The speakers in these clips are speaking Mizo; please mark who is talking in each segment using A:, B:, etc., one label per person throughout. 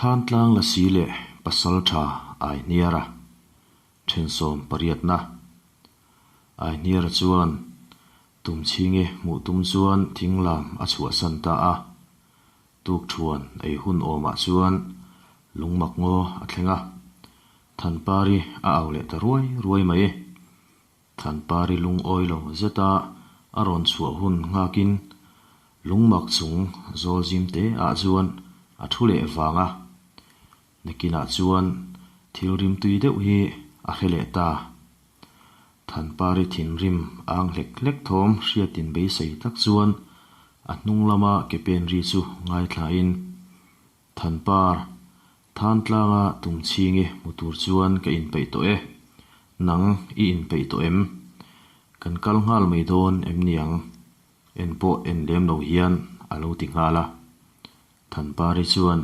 A: Thantlang Lasi leh Pasaltha Aihniara thensawm pariatna. Aihniara chuan Tumchhingi hmuh tum chuan thinglam a chhuahsan ta a. Tukthuan ei hun awmah chuan lungmak ngaw a thleng a, Thanpari a au leh ta ruai ruai mai. Thanpari lungawi lo zeta a rawn chhuah hun nghakin lungmak chung zawl zim te ah chuan a thu leh vang a, nakinah chuan thil rimtui deuh hi a hre leh ta. Thanpari thinrim ang hlek hlek thawm hriatin beisei tak chuan a hnung lama ke pen ri chu ngaithlain, Thanpar, Thantlanga tumchhingi hmu tur chuan ka inpeih tawh e. Nang i inpeih tawh em? Kan kal nghal mai dawn em niang? En pawh en lem lo hian a lo ti nghal a. Thanpari chuan,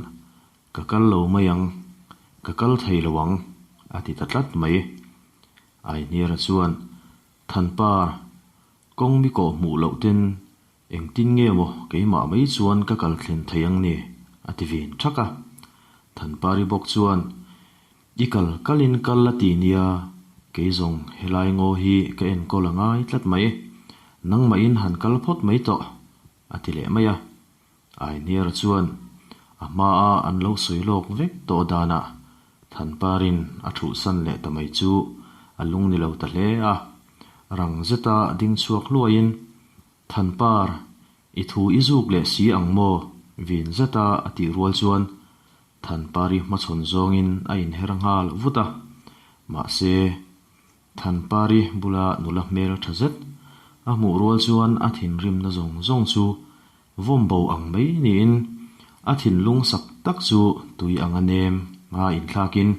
A: Ka kal lo mai ang, ka kal thei lo ang, a ti ta tlat mai. Aihniara chuan, Thanpar, kawng mi kawh hmuh loh ten engtin nge maw keimah mai chuan ka kal thlen thei ang ni? a ti vin thak a. Thanpari bawk chuan, I kal kalin kal la ti nia, kei zawng helai ngaw hi ka enkawl a ngai tlat mai. Nangmahin han kal phawt mai tawh, a ti leh mai a. Aihniara chuan a hmaa an lo sawi lawk vek tawh danah Thanparin a thuhsan leh ta mai chu a lung ni lo ta hle a. Rang zeta ding chhuak hluaiin, Thanpar, i thu i zuk leh si ang maw? vin zeta a tih rual chuan Thanpari hmachhawn zawngin a inher nghal vut a. Mahse, Thanpari bula nula hmel tha zet a hmuh rual chuan a thinrimna zawng zawng chu vawm bo ang mai niin a thinlung sak tak chu tui anga nem a inthlakin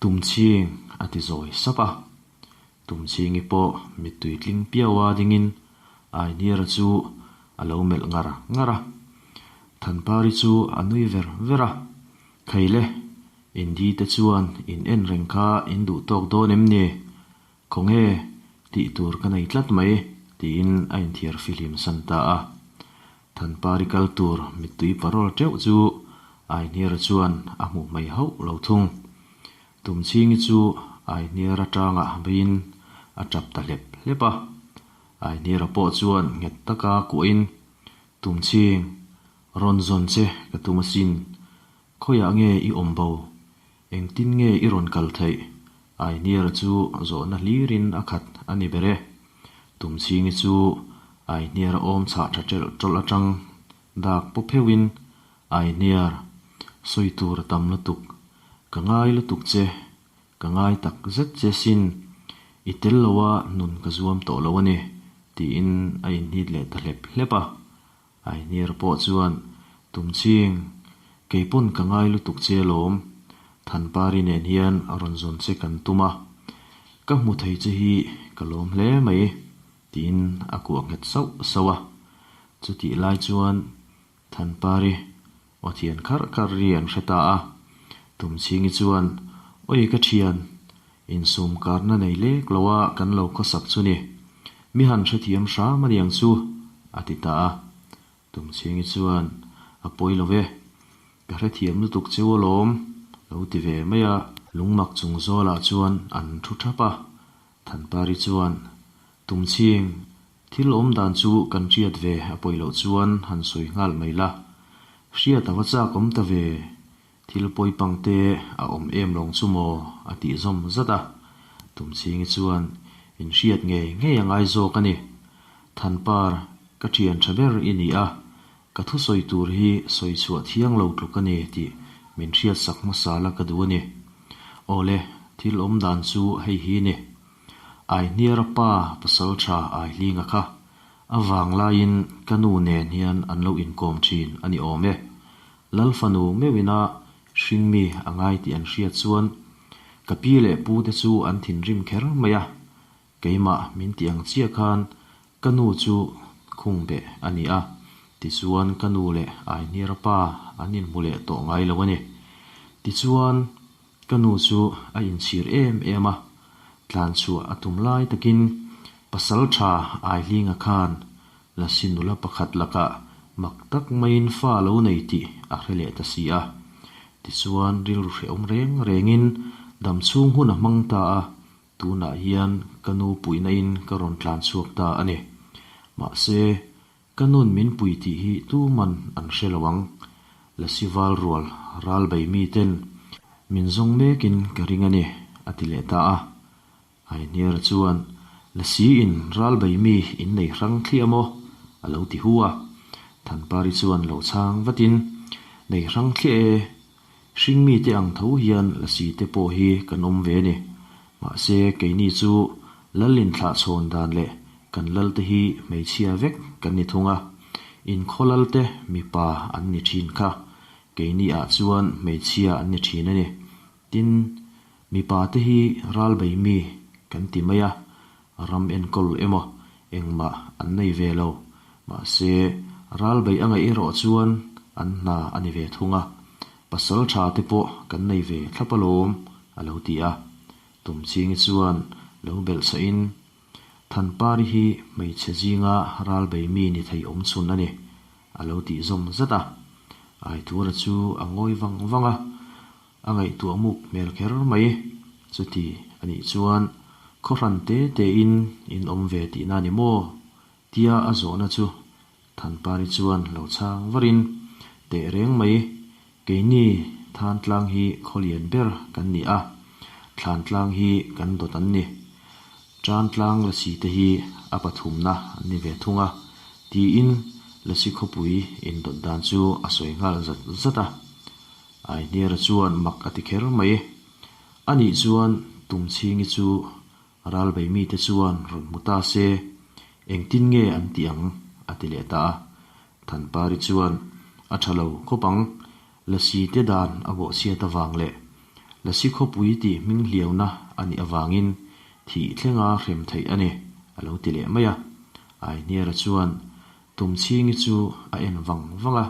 A: Tumchhing a ti zawi sap a. Tumchhingi pawh mittui tling piaua dingin Aihniara chu a lo melh ngar ngar a. Thanpari chu a nui ver ver a, Khaile, Indi te chuan in en reng kha in duh tawk dawn em ni? Khawnge, tih tur ka nei tlat mai, tiin a inthiar fihlim san ta a. Thanpari kal tur mittui parawl teuh chu Aihniara chuan a hmuh hmai hauh lo thung. Tumchhingi chu Aihniara tangah veiin a tap ta hlep hlep a. Aihniara pawh chuan nghet taka kuahin, Tumchhing, rawn zawn che ka tum asin. Khawiah nge i awm bo? Engtin nge i rawn kal theih? Aihniara chu zawhna hlirin a khat a ni ber e. Tumchhingi chu Aihniara awm chhah tha ṭelh ṭawlh aṭang dak paw pheuhin, Aihniar, sawi tur a tam lutuk. Ka ngai lutuk che, ka ngai tak zet che sin. I tel loa nun ka zuam tawh lo a ni, tiin a inhnit leh ta hlep hlep a. Aihniar pawh chuan, Tumchhing, kei pawn ka ngai lutuk che alawm. Thanpari nen hian a rawn zawn che kan tum a, ka hmu thei che hi ka lawm hle mai, tiin a kuah nghet sauh sauh a. Chutih lai chuan Thanpari aw thian kharh kharh ri an hre ta a. Tumchhingi chuan, Oi ka thian, insum karna nei lek lo a kan lo khawsak chu ni. Mi han hrethiam hram a niang chu, a ti ta a. Tumchhingi chuan, A pawi lo e, ka hrethiam lutuk cheu alawm, lo ti ve mai a. Lungmak chung zawlah chuan an thu thap a. Thanpari chuan, Tumchhing, thil awm dan chu kan hriat ve a pawi loh chuan han sawi nghal mai la. Hriat a va chak awm ta ve, thil pawi pang te a awm em lawng chu maw? a tih zawm zat a. Tumchhingi chuan, In hriat ngei ngei a ngai zawk a ni. Thanpar, ka thian tha ber i ni a, ka thusawi tur hi sawi chhuah thiang lo tluk a ni tih min hriatsak hmasa la ka duh a ni. Awle, thil awm dan chu hei hi ni. Aihniara pa pasal tha Aihlinga kha a vang laiin ka nu nen hian an lo inkawm thin a ni awm e. Lal fanu meuhina hringmi a ngai tih an hriat chuan ka pi leh pu te chu an thinrim kher mai a, keimah min tih ang chiah khan ka nu chu khung beh a ni a, tichuan ka nu leh Aihniara pa an inhmu leh tawh ngai lo a ni. Tichuan. Ka nu chu a inchhir em em a, tlan chhuah a tum lai takin pasal tha Aihlinga khan Lasi nula pakhat lakah mak tak maiin fa lo nei tih a hre leh ta si a. Tichuan rilru hrehawm reng rengin damchhung hun a hmang ta a, tunah hian ka nu puihna in ka rawn tlan chhuak ta a ni. Mahse, ka nun min pui tih hi tuman an hre lo ang. Lasi val rual ral bei mi ten min zawng mekin ka ring a ni, a ti leh ta a. Aihniara chuan, Lasi in ral bei mi in nei hrang thliah maw? a lo ti hu a. Thanpari chuan lo chhang vatin, Nei hrang thliah e, hringmi te ang tho hian lasi te pawh hi kan awm ve a ni. Mahse keini chu lal inthlah chhawn dan leh kan lal te hi hmeichhia vek kan ni thung a, inkhaw lal te mipa an ni thin kha, keini ah chuan hmeichhia an ni thin a ni. Tin, mipa te hi ral bei mi kan ti mai a, ram enkawl emaw engmah an nei ve lo. Mahse, ral bei a ngaih erawh chuan an hna a ni ve thung a, pasal tha te pawh kan nei ve thlap alawm, a lo ti a. Tumchhingi chuan lo belh chhahin, Thanpari hi hmeichhe zinga ral bei mi ni thei awm chhun a ni, a lo tih zawm zat a. Aithura chu a ngawi vang vang a, A ngaihtuah muk hmel kher mai. Chuti a nih chuan khawhran te tein in awm ve tihna a ni maw? Tia a zawhna chu Thanpari chuan lo chhang varin, Teh reng mai, keini Thantlang hi khawlian ber kan ni a, Thlantlang hi kan dawt an ni. Tantlang lasi te hi a pathumna an ni ve thung a, tiin lasi khawpui indawt dan chu a sawi nghal zat zat a. Aihniara chuan mak a ti kher mai. Anih chuan Tumchhingi chu ralbei mite chuan rawn hmu ta se, engtin nge an tih ang? a ti leh ta a. Thanpari chuan, A tha lo khawp ang, Lasi te dan a bawhchhiat avang leh Lasi khawpui tih hming hliauna a nih avangin thih thlenga hrem theih a ni, a lo ti leh mai a. Aihniara chuan Tumchhingi chu a en vang vang a,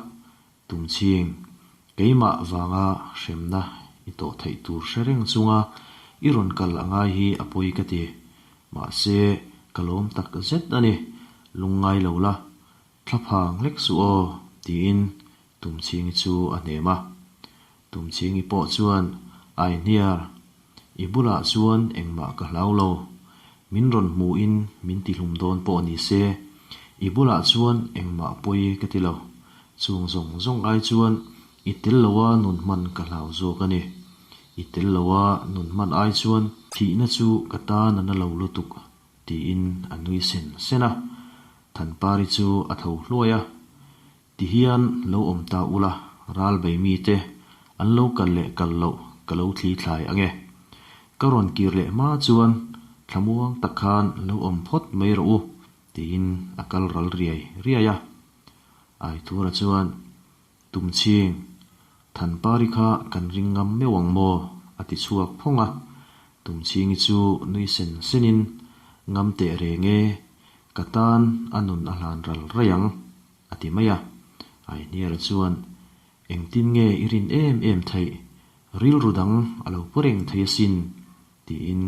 A: Tumchhing, keimah vanga hremna i tawh theih tur hre reng chunga i rawn kal a ngai hi a pawi ka ti. Mahse, ka lawm tak zet a ni, lungngai lo la, thlaphang hlek suh aw, tiin Tumchhingi chu a hnem a. Tumchhingi pawh chuan, Aihniar, i bulah chuan engmah ka hlau lo. Min rawn hmuhin min tihlum dawn pawh ni se, i bulah chuan engmah pawi ka ti lo. Chung zawng zawng ai chuan i tel loa nun hman ka hlau zawk a ni. I tel loa nun hman ai chuan thihna chu ka tan a na lo lutuk, tiin a nui sen sen a. Thanpari chu a tho hluai a. Ti hian lo awm ta ula, ral bei mite an lo kal leh kal loh ka lo thli thlai ang e. Ka rawn kir leh hma chuan thlamuang tak khan lo awm phawt mai rawh u, tiin a kal ral riai riai a. Aithura chuan, Tumchhing, Thanpari kha kan ring ngam meuh ang maw? a ti chhuak phawng a. Tumchhingi chu nui sen senin, Ngam teh reng e, ka tan a nun a hlan ral raih ang, a ti mai a. Aihniara chuan, Engtin nge i rin em em theih? Rilru dang a lo pu reng thei asin, tiin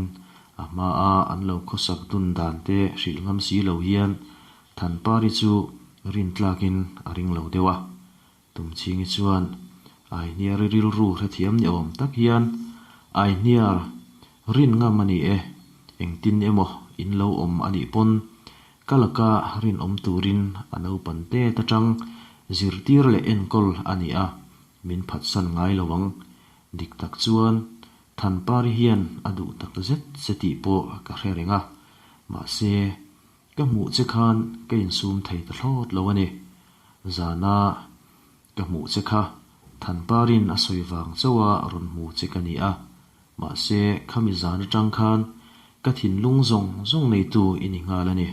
A: a hmaa an lo khawsak dun dan te hrilh ngam si lo hian Thanpari chu rin tlakin a ring lo deuh a. Tumchhingi chuan Aihniari rilru hrethiam ni awm tak hian, Aihniar, rin ngam a ni e, engtin emaw in lo awm a nih pawn ka laka rinawm turin a naupan tet atang zirtir leh enkawl a ni a, min phatsan ngai lo ang. Dik tak chuan Thanpari hian a duh tak zet che tih pawh ka hre reng a, mahse ka hmuh che khan ka insum thei ta thlawt lo a ni. Zana ka hmuh che kha Thanparin a sawi vang chauha rawn hmu che ka ni a, mahse khami zan atang khan ka thinlung zawng zawng neitu i ni nghal a ni.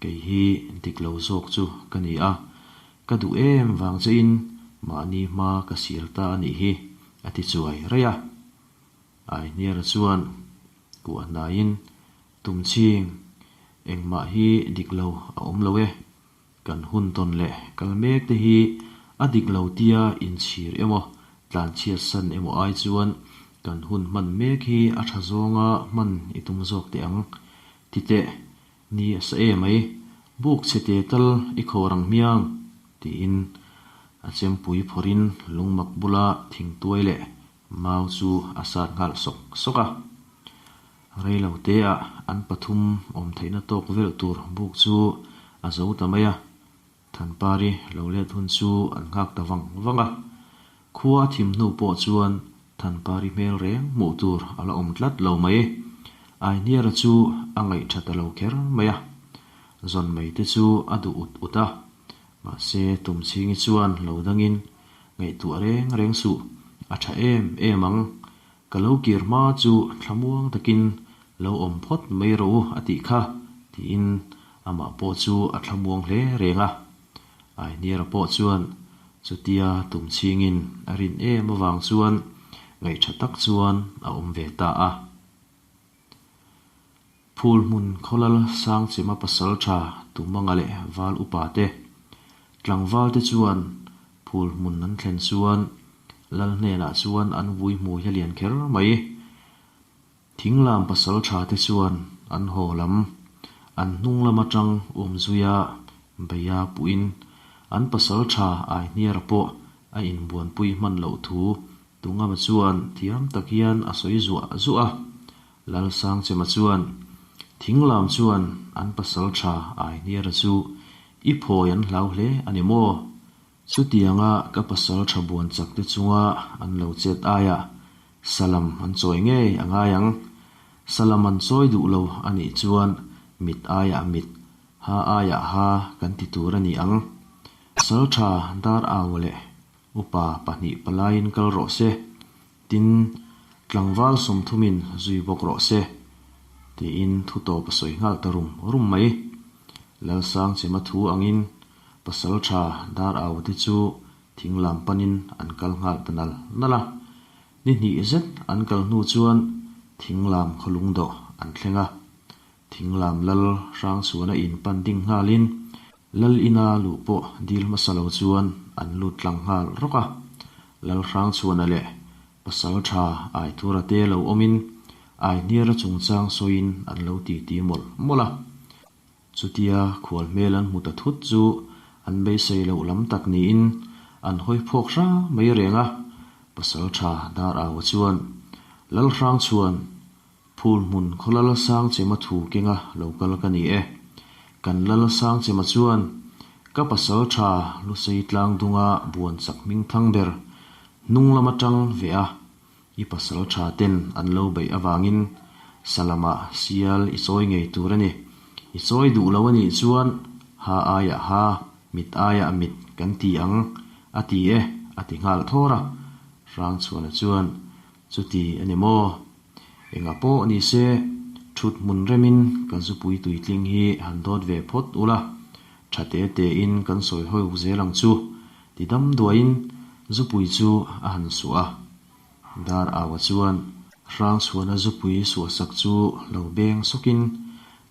A: Kei hi dik lo zawk chu ka ni a, ka duh em vang chein mahni hma ka sial ta a nih hi, a ti chuai raih a. Aihniara chuan kuah hnaiin, Tumchhing, engmah hi dik lo a awm lo e, kan hun tawn leh kal mek te hi a dik lo tia inchhir emaw tlanchhiat san emaw ai chuan kan hun hman mek hi a tha zawnga hman i tum zawk teh ang. Titeh, Ni a sa e mai, buk chhe te tal i khawr ang hmiang, tiin A chempui phawrhin lungmak bula thingtuai leh mau chu a sat nghal sawk sawk a. Reilo teah an pathum awm theihna tawk velh tur buk chu a zo ta mai a. Thanpari lo let hun chu an nghak ta vang vang a. Khua a thim hnu pawh chuan Thanpari hmel reng hmuh tur a la awm tlat lo mai. Aihniara chu a ngaih tha ta lo kher mai a. Zawn mai te chu a duh ut ut a. Mahse Tumchhingi chuan lo dangin ngaihtuah reng reng suh, a tha em em ang. Ka lo kir hma chu thlamuang takin lo awm phawt mai rawh u a tih kha, tiin amah pawh chu a thlamuang hle reng a. Aihniara pawh chuan chutia Tumchhingin a rin em avang chuan ngaih tha tak chuan a awm ve ta a. Phul hmun khawlal Sangchima pasaltha Tumanga leh Val upa te, tlangval te chuan phul hmun an thlen chuan Lal hnenah chuan an vui hmui a lian kher mai. Thinglam pasaltha te chuan an haw lam, an hnung lam atang umzuia beia puhin an pasaltha Aihniara pawh a inbuanpui hman loh thu Tungama chuan thiam tak hian a sawi zuah zuah a. Lalsangchema chuan, Thinglam chuan an pasal tha Aihniara chu i phawi an hlau hle a ni maw? Chutianga ka pasal tha buan chak te chunga an lo chet aiah salam an chawi ngei a ngai ang. Salam an chawi duh lo a nih chuan mit aiah mit, ha aiah ha kan ti tur a ni ang. Pasal tha dar au leh Upa pahnih palaiin kal rawh se, tin, tlangval sawmthumin zui bawk rawh se, tiin thu tawp a sawi nghal ta rum rum mai. Lalsangchema thu angin pasal tha dar au te chu thing lam panin an kal nghal ta nal nal a. Ni hnih zet an kal hnu chuan thing lam khawlung dawh an thleng a. Thinglam lal Hrangchhuana in pan ding nghalin Lal ina luh pawh dil hmasa lo chuan an lut tlang nghal rawk a. Lal Hrangchhuana leh pasal tha Aithura te lo awmin Aihniara chungchang sawiin an lo titi mawlh mawlh a. Chutia khual hmel an hmu ta thut chu an beisei loh lam tak niin an hawi phawk hra mai reng a. Pasal tha Dar Aua chuan Lal Hrangchhuan Phul hmun khaw Lal Sangchema thu kenga lo kal ka ni e. Kan Lal Sangchema chuan, Ka pasal tha Lusei tlang dunga buan chak hming thang ber, hnung lam atang ve a, i pasal tha ten an lo beih avangin Salama sial i chawi ngei tur a ni. I chawi duh lo a nih chuan ha aiah ha, mit aiah mit kan ti ang, a ti e, a ti nghal thawr a. Hrangchhuana chuan, Chuti a ni maw? Enga pawh ni se, thut hmun remin ka zupui tuitling hi han dawt ve phawt ula, tha te tein kan sawi hawi uk zel ang chu, ti dam duahin zupui chu a han suah a. Dar Aua chuan Hrangchhuana zupui suahsak chu lo beng sawkin,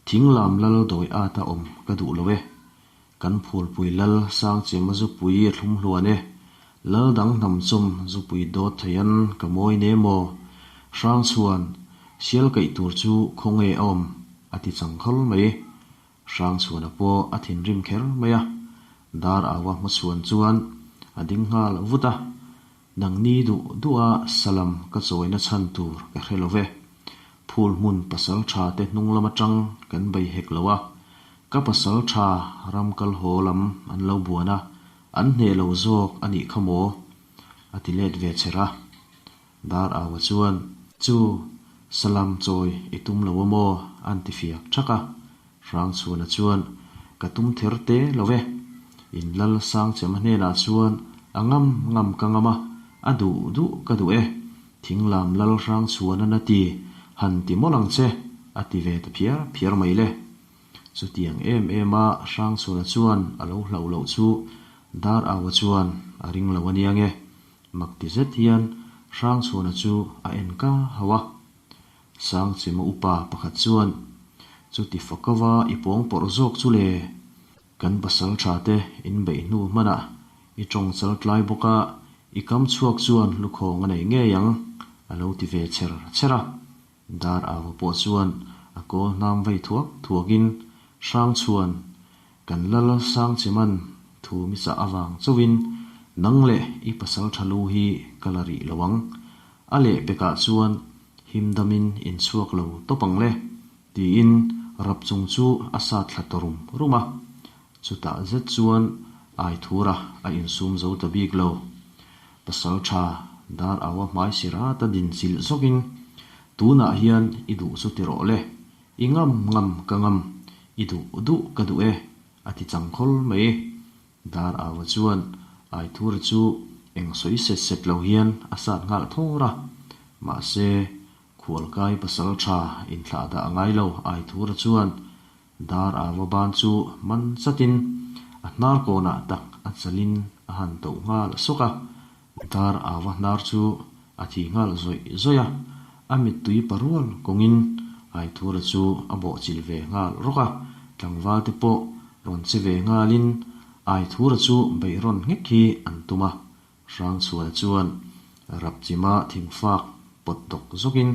A: Thinglam lal dawi ata awm ka duh lo e, Kan phulpui lal Sangchema zupui a thlum hluan e, Lal dang hnam chawm zupui dawt theian ka mawi ne maw? Hrangchhuan, sial kaih tur chu khawnge a awm? a ti chang khawl mai. Hrangchhuana pawh a thinrim kher mai a, dar aua hmachhuan chuan a ding nghal vut a, Nangni duh duha salam ka chawina chhan tur ka hre lo ve. Phul hmun pasal tha te hnung lam atang kan bei hek lo a, ka pasal tha ram kal haw lam an lo buan a, an hneh lo zawk a nih kha maw? a ti let ve cher a. Dar Aua chuan, Chu, salam chawi i tum lo a maw? a'n ti fiak thak a. Hrangchhuana chuan, Ka tum ther te lo e. In lal Sangchema hnenah chuan a ngam ngam ka ngam a, a duh duh ka duh e. Thinglam lal Hrangchhuana na ti, han ti mawlh ang che, a ti ve ta phiar phiar mai le. Chutiang em em a Hrangchhuana chuan a lo hlauh loh chu Dar Aua chuan a ring lo a nia nge. Mak ti zet hian Hrangchhuana chu a en ka hauh a. Sangchema upa pakhat chuan, Chuti fakova i pawng pawrh zawk chu le, kan pasal tha te in beih hnu hmanah i tawng chal tlai bawk a, i kam chhuak chuan lukhawng a nei ngei ang, a lo ti ve chher chher a. Dar Ava pawh chuan a kawl hnam vei thuak thuakin, Hrangchhuan, kan Lal Sangcheman thu mi chah avang chauhin Nang leh i pasalṭha lu hi ka la rih lo ang. A lehpekah chuan him damin in chhuak lo tawp ang le, tiin rap chung chu a sat thla ta rum rum a. Chutah zet chuan Aithura a insum zo ta bik lo. Pasalṭha dar aua hmai sirata din chilh zawkin, Tunah hian i duh chu ti rawh le, i ngam ngam ka ngam, i duh duh ka duh e, a ti chang khawl mai. Dar aua chuan Aithura chu eng sawi set set lo hian a sat nghal thawr a, mahse, Khualkai pasalṭha inthlah dah ngai lo Aithura chuan Dar ava ban chu man chatin a hnar kawnah tak a chalin a han toh nghal sawk a. Dar ava hnar chu a thi nghal zawih zawih a, a mittui parual kawngin Aithura chu a bawhchilh ve nghal rawk a, tlangval te pawh rawn che ve nghalin Aithura chu beih rawn nghek hi an tum a. Hrangchhuana chuan Rapchima thingfak pawt dawk zawkin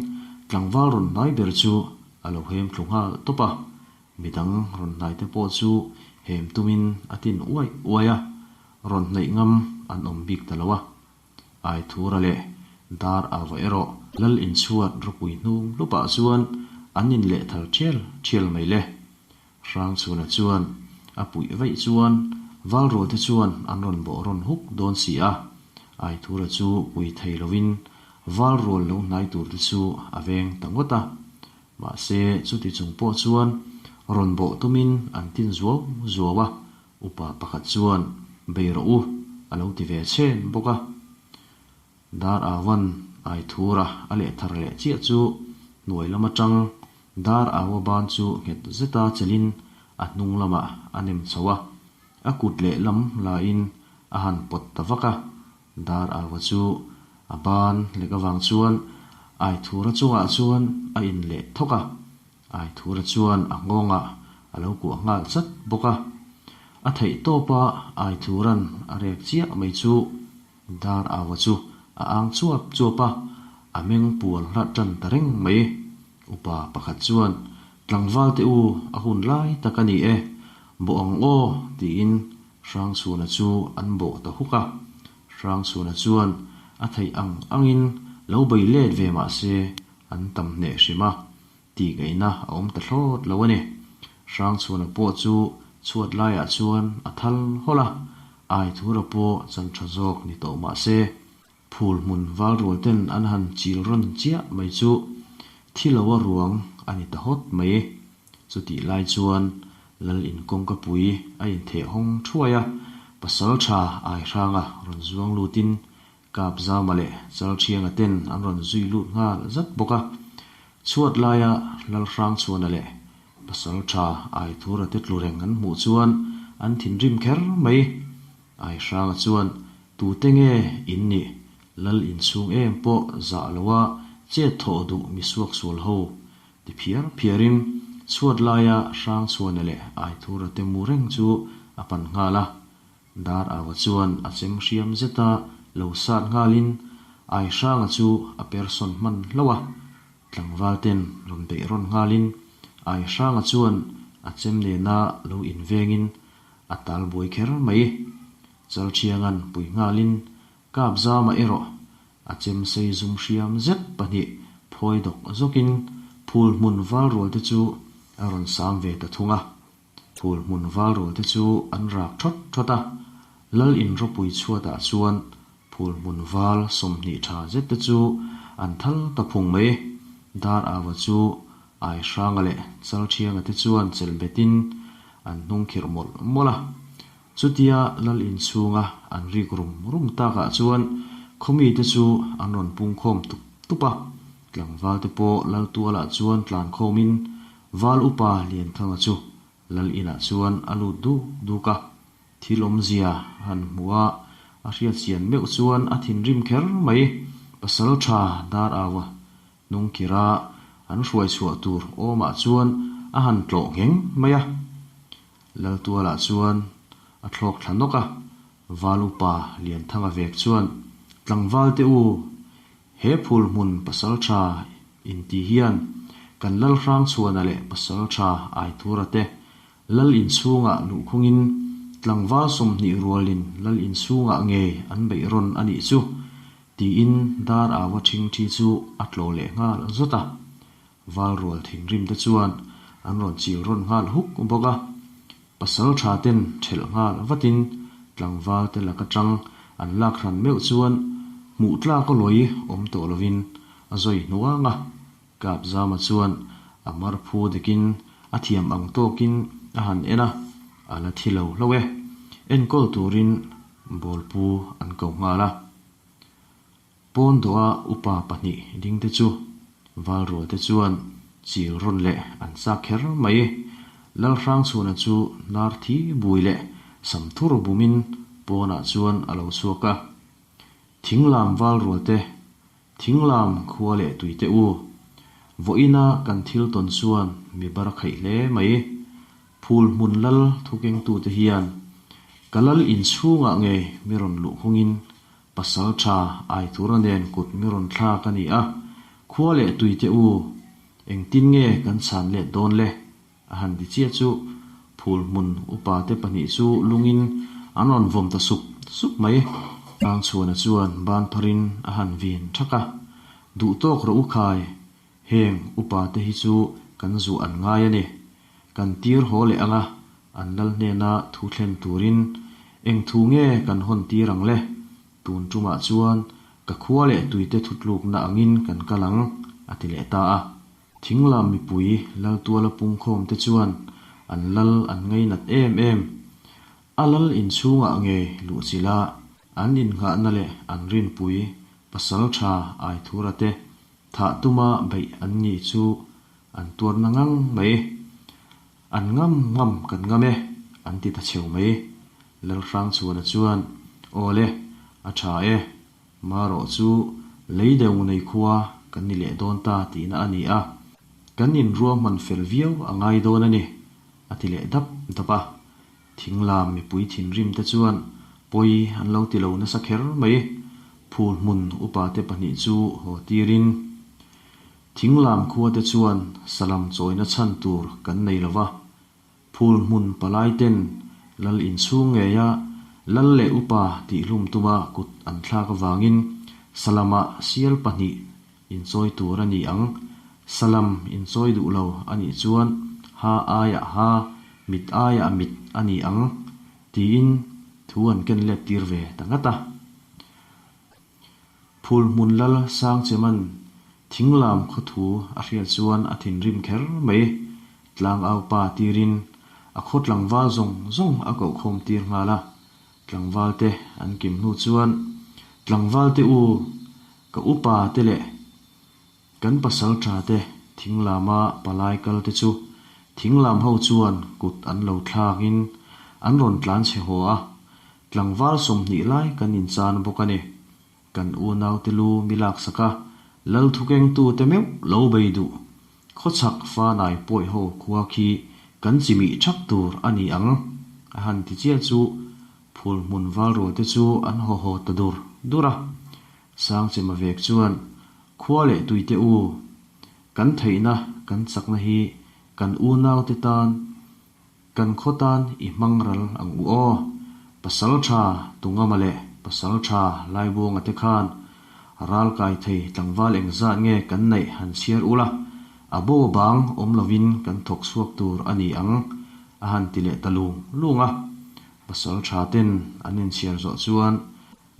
A: tlangval rawn hnai ber chu a lo hem thlu nghal tawp a, midang rawn hnai te pawh chu hem tumin a tin uaih uaih a, rawn hnaih ngam an awm bik ta lo a. Aithura leh Dar Ava erawh Lal inchhuat ropui hnum hlupah chuan an inlehthal thial thial mai le. Hrangchhuna chuan a puih vaih chuan Valrualte chuan an rawn bawh rawn huk dawn si a, Aithura chu pui thei lovin Valrual lo hnai turte chu a veng ta ngawt a. Mahse, chuti chung pawh chuan rawn bawh tumin an tin zuau zuau a, upa pakhat chuan bei rawh u a lo ti ve chhen bawk a. Dar Awan Aithura a leh thar leh chiah chu hnuai lam atang Dar Awa ban chu nghet zeta chelin a hnung lamah a nem chho a, a kut leh lam lain a han pawt ta vak a. Dar Awa chu a ban lek avang chuan Aithura chungah chuan a in leh thawk a, Aithura chuan a nghawngah a lo kuah nghal chat bawk a. A theih tawpa Aithura'n a rek chiah mai chu Dar Aua chu a ang chuap chuap a, a meng pual hlat tan ta reng mai. Upa pakhat chuan, Tlangval te u, a hun lai tak a ni e, bawh ang aw, tiin Hrangchhuna chu an bawh ta huk a. Hrangchhuna chuan a theih ang angin lo bei let ve mah se an tam hneh hrim a, Tih ngaihna a awm ta thlawt lo a ni. Hrangchhuana pawh chu chhuat laiah chuan a thal hawlh a, Aithura pawh chan tha zawk ni tawh mah se, phul hmun valrual ten an han chil rawn chiah mai chu thi lo a ruang a ni ta hawt mai. Chutih lai chuan Lal in kawngka pui a intheh hawng thuai a, pasal tha Aihranga rawn zuang lutin Kapzama leh Chalthianga ten an rawn zui lut nghal zat bawk a. Chhuat laia Lalhrangchhuana leh Pasaltha Aithura te tlu reng an hmuh chuan an thinrim kher mai. Aihranga chuan tute nge in nih Lal inchhung em pawh zah loa chet thawh duh mi suaksual ho ti phiar phiarin chhuat laia Hrangchhuana leh Aithura te mu reng chu a pan nghal a. Dar Aua chuan a chem hriam zeta lo sat nghalin Aihranga chu a persawn hman hlauh a, tlangval ten rawn beih rawn nghalin Aihranga chuan a chem nena lo invengin a tal buai kher mai. Chalthianga'n pui nghalin Kapzama erawh a chem sei zum hriam zet pahnih phawi dawk zawkin phul hmun valrual te chu a rawn sam ve ta thung a. Phul hmun val rual te chu an rak thawt thawt a, Lal in ropui chhuatah chuan phul hmun val 20 tha zet te chu an thal ta phung mai. Dar Ava chu Aihranga leh Chalthianga te chuan chelh betin an hnung khirh mawlh mawlh a. Chutia Lal in chhunga an rik rum rum takah chuan khawmi te chu an rawn pungkhawm tup tup a, tlangval te pawh Lal tualah chuan tlankhawmin Val upa Lianthanga chu Lal inah chuan a lut duk duk a, thil awmzia han hmu a, a hriatchian meuh chuan a thinrim kher mai. Pasal tha dar au a, hnungkhira an hruai chhuah tur awmah chuan a han tlawh ngheng mai a. Lal tualah chuan a thlawk thla nawk a, Val upa Lianthanga vek chuan, Tlangval te u, He phul hmun pasal tha inti hian kan Lalhrangchhuana leh pasal tha Aithura te Lal inchhungah luhkhungin Tlangval 20 rualin lal inchhungah ngei an beih rawn a nih chu, tiin dar aua ṭhingṭhi chu a tlawh leh nghal zawt a. Val rual thinrim te chuan an rawn chil rawn nghal huk bawk a. Pasal tha ten ṭhelh nghal vatin tlangval te laka ṭang an lak hran meuh chuan hmuh tlak a lawi awm tawh lovin a zawi hnuang a. Kapzama chuan a mar phu dekin a thiam ang tawkin a han en a, a la thi lo hlauh e. Enkawl turin bawlpu an ko nghal a. Pawn dawha upa pahnih dingte chu Valrualte chuan chil rawn leh an chak kher mai. Lalhrangchhuana chu hnar thi bui leh sam thur bumin pawnah chuan a lo chhuak a. Thinglam Valrualte, Thinglam khua leh tuite u, vawiina kan thil tawn chuan mi bar a khaih hle mai. Phul hmun lal thukengtute hian ka lal inchhungah ngei mi rawn luh khungin Pasal tha Aithura nen kut mi rawn thlak a ni a, khua leh tui te u, engtin nge kan chhan let dawn le? A han ti chiah chu phul hmun upa te pahnih chu lungin an rawn vawm ta sup sup mai. Tlangchhuana chuan ban pharin a han vin thak a, Duh tawk rawh u khai, heng upa te hi chu kan zuah an ngai a ni. Kan tir haw leh anga an lal hnena thu thlen turin eng thu nge kan hawn tir ang le? Tun tumah chuan ka khua leh tuite thutlukna angin kan kal ang, a ti leh ta a. Thinglam mipui lal tuala pungkhawm te chuan an lal an ngainat em em. A lal inchhungah nge luhchilh a, an innghahna leh an rinpui pasal tha Aithura te thah tuma beih an ni chu an tuarna ngang mai. An ngam ngam kan ngam e, an ti ta cheu mai. Lalhrangchhuana chuan, Aw le, a tha e, marawh chu lei deuh nei khua kan ni leh dawn ta tihna a ni a, kan inruahman fel viau a ngai dawn a ni, a ti leh dap dap a. Thinglam mipui thinrim te chuan pawi an lo ti lo nasa kher mai. Phul hmun upate pahnih chu haw tirin, Thinglam khuate chuan salam chawina chhan tur kan nei lo va, phul hmun palai ten lal inchhung ngeia lal leh upa tihhlum tuma kut an thlak avangin salamah sial pahnih inchawi tur a ni ang. Salam inchawi duh lo a nih chuan ha aiah ha, mit aiah mit a ni ang tiin thu an ken let tir ve ta ngat a. Phul hmun lal sang cheman thinglam khawthu a hriat chuan a thinrim kher mai. Tlangau pa tirin a khaw tlangval zawng zawng a kohkhawm tir nghal a. Tlangval te an kim hnu chuan, Tlangval te u, ka upa te leh kan pasal tha te thinglama palai kal te chu thinglam ho chuan kut an lo thlakin an rawn tlan chhe haw a. Tlangval 20 lai kan inchan bawk a ni. Kan unaute lu mi laksak a, lal thukengtute meuh lo bei duh. Khawchhak fanai pawih ho khua khi kan chimih thak tur a ni ang, a han ti chiah chu phul hmun valrualte chu an haw haw ta dur dur a. Sangchema vek chuan, Khua leh tuite u, kan theihna kan chakna hi kan unaute tan Kan khaw tan i hmang ral ang u aw. Pasal tha Tungama leh Pasal tha Laibuanga te khan ral kai thei tlangval engzat nge kan neih han chhiar ula, a bo bang awm lovin kan thawk chhuak tur a ni ang, a han ti leh ta lung lung a. Pasal tha ten an inchhiar zawh chuan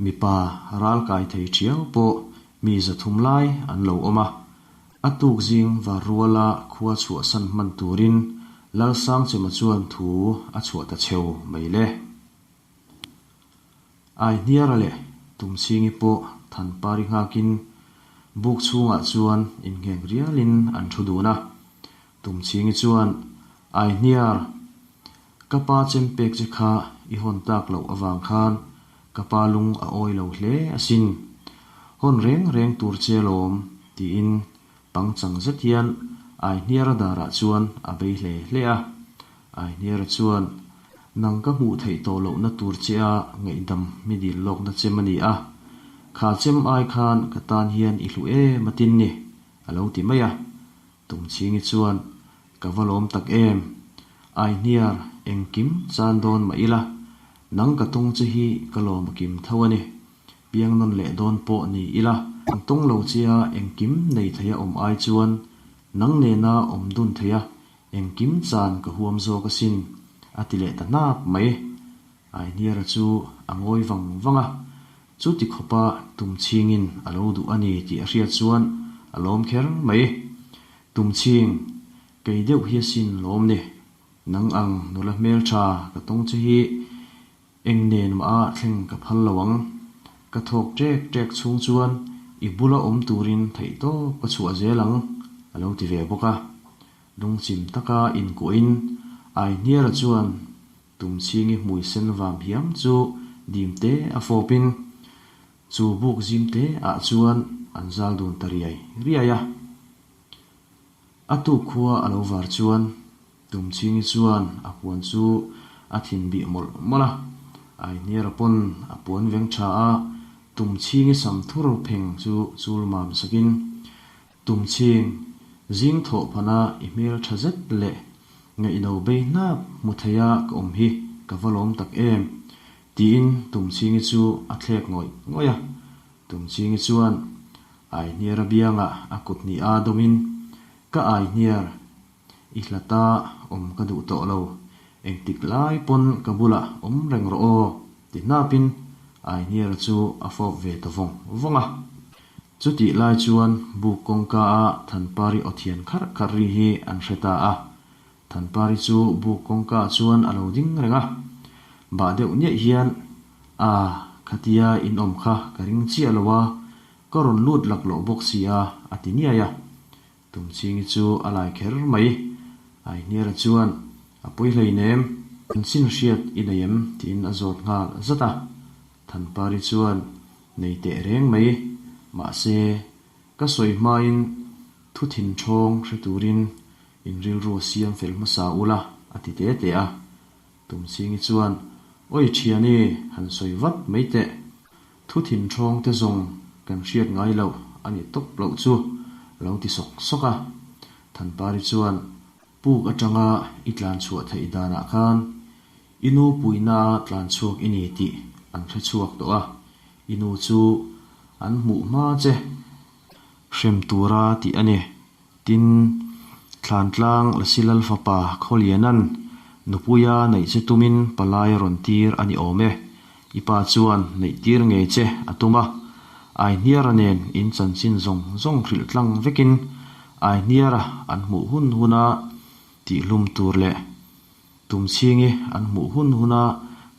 A: Mipa ral kai thei thiau pawh mi 300 lai an lo awm a. A tuk zing var ruala khua chhuahsan hman turin Lalsangchema chuan thu a chhuah ta cheu mai le. Aihniara leh Tumchhingi pawh Thanpari nghakin buk chhungah chuan inngheng rialin an thu dun a. Tumchhingi chuan, Aihniar, ka pa chem pek che kha i hawn tak loh avang khan ka pa lung a awi lo hle asin. Hawn reng reng tur che lawm, tiin pangchang zet hian Aihniara darah chuan a bei hle hle a. Aihniara chuan, Nang ka hmuh theih tawh lohna tur che a ngaihdam mi dil lawkna chem a ni a. Kha chem ai khan ka tan hian i hlu em atin ni, a lo ti mai a. Tumchhingi chuan, Ka va lawm tak em? Aihniar, engkim chan dawn mah ila. Nang ka tawng che hi ka lawm a kim tho a ni. Piang nawn leh dawn pawh ni ila, ang tawng lo chia engkim nei theia awm ai chuan nang nena awm dun theia engkim chan ka huam zawk asin, a ti leh ta hnap mai. Aihniara chu a ngawi vang vang a, chuti khawpa tumchhingin a lo duh a ni tih a hriat chuan a lawm kher mai. Tumchhing, kei deuh hi asin lawm ni. Nang ang nula hmeltha ka tawng che hi eng nen mah a thleng ka phal lo ang. Ka thawk ṭek ṭek chhung chuan i bula awm turin theihtawp ka chhuah zel ang, a lo ti ve bawk a. Lungchim taka inkuahin Aihniara chuan Tumchhingi hmui sen vam hiam chu dim te a fawpin chu buk zim te ah chuan an zal dun ta riai riai a. A tuk khua a lo var chuan Tumchhingi chuan a puan chu a thin bih mawlh mawlh a, Aihniara pawn a puan veng tha a, Tumchhingi sam thur pheng chu chul mam sakin Tumchhing, zing thawh phana i hmel tha zet leh ngaihno bei hnap hmu theia ka awm hi ka va lawm tak em? tiin Tumchhingi chu a thlek ngawih ngawih a. Tumchhingi chuan Aihniara biangah a kut hnih a dawmin, Ka Aihniar, i hlata awm ka duh tawh lo, engtik lai pawn ka bulah awm reng rawh aw, ti hnapin Aihniara chu a fawp ve ta vawng vawng a. Chutih lai chuan buk kawngka a Thanpari aw thian kharh kharh ri hi an hre ta a. Thanpari chu buk kawngka ah chuan a lo ding reng a. Bah deuh niaih hian, A, khatia in awm kha ka ring chiah lo a, ka rawn lut laklawh bawk si a, a ti niai a. Tumchhingi chu a lai kher mai. Aihniara chuan, A pawi hleinem, chanchin hriat i nei em? tiin a zawt nghal zat a. Thanpari chuan, Nei teh reng mai, mahse, ka sawi hmain thu thin thawng hre turin in rilru a siam fel hmasa ula, a ti te te a. Tumchhingi chuan, Awi thiani, han sawi vat mai teh. Thu thin thawng te zawng kan hriat ngai loh a ni tawp loh chu, a lo ti sawk sawk a. Thanpari chuan, Puk atanga i tlan chhuah theih danah khan i nu puina tlan chhuak i ni tih an hre chhuak tawh a, i nu chu an hmuh hma che hrem tura tih a ni. Tin, Thlantlang Lasilal fapa Khawlianan nupuia neih che tumin palai a rawn tir a ni awm e. I pa chuan neih tir ngei che a tum a, Aihniara nen in chanchin zawng zawng hrilh tlang vekin Aihniara an hmuh hun huna tihhlum tur leh Tumchhingi an hmuh hun huna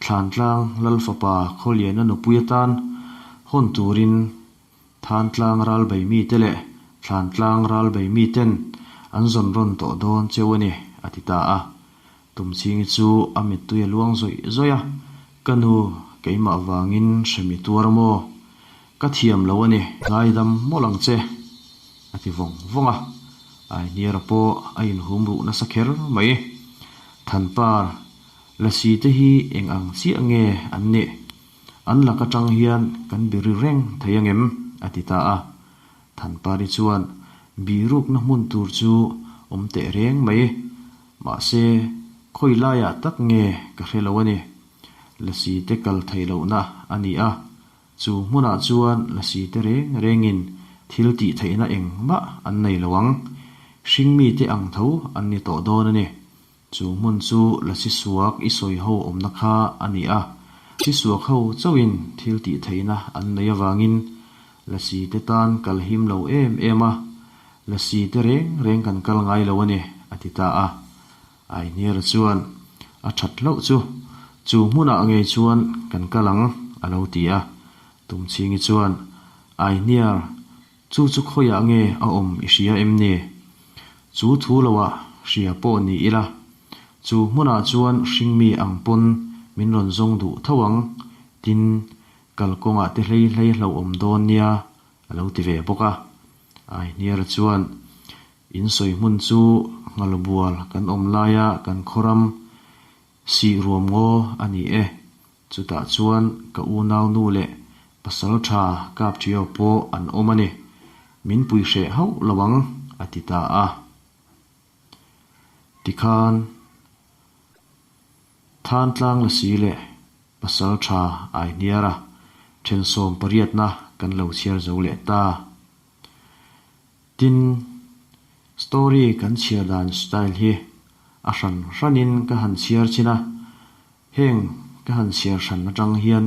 A: Thlantlang Lal fapa Khawliana nupui atan hawn turin Thantlang ralbei mite leh Thlantlang ralbei miten an zawn rawn tawh dawn cheu a ni, a ti ta a. Tumchhingi chu a mittui a luang zawih zawih a, Ka nu, keimah vangin hremi tuar maw? Ka thiam lo a ni, ngaidam mawlh ang che, a ti vawng vawng a. Aihniara pawh a inhum ruh nasa kher mai. Thanpar, Lasi te hi eng ang chiah nge an nih? An lak atang hian kan biri reng thei angem? a ti ta a. Thanpari chuan birukna hmun tur chu awm teh reng mai. Mahse, khawi laiah tak nge ka hre lo a ni. Lasi te kal theih lohna a ni a, chu hmunah chuan lasi te reng rengin thil tih theihna engmah an nei lo ang. Hringmi te ang tho an ni tawh dawn a ni. Chu hmun chu lasi suak i sawi ho awmna kha a ni a, lasi suak ho chauhin thil tih theihna an nei avangin lasi te tan kal him lo em em a, lasi te reng reng kan kal ngai lo a ni, a ti ta a. Aihniara chuan, A that hlauh chu, chu hmunah ngei chuan kan kal ang, a lo ti a. Tumchhingi chuan, Aihniar, Chu chu khawiah nge a awm i hria em ni? Chu thu loah hria pawh ni ila, chu hmunah chuan hringmi ang pawn min rawn zawng duh tho ang, tin, kalkawngah te hlei hlei hlauhawm dawn nia, a lo ti ve bawk a. Aihniara chuan, In sawi hmun chu Nghalbual kan awm laia kan khawram Sih ruam ngaw a ni e. Chutah chuan ka unau nu leh pasal tha kap ṭhiau pawh an awm a ni. Min pui hreh hauh lo ang, a ti ta a. Tikhan, Thantlang Lasi leh. Pasaltha Aihniara then sawmpariatna kan lo chhiar zo leh ta. Tin, story kan chhiar dan style hi a hran hranin ka han chhiar chin a, heng ka han chhiar hran atang hian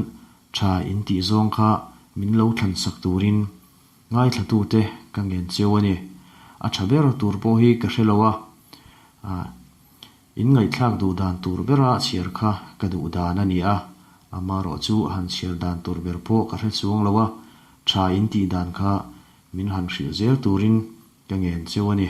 A: tha in tih zawng kha min lo thlan sak turin ngaithlatute ka ngen cheu a ni. A tha ber tur pawh hi ka hre lo a, In ngaihthlak duh dan tur bera chhiar kha ka duh dan a ni a, amarawh chu han chhiar dan tur ber pawh ka hre chuang lo a, tha in tih dan kha min han hrilh zel turin ka ngen cheu a ni.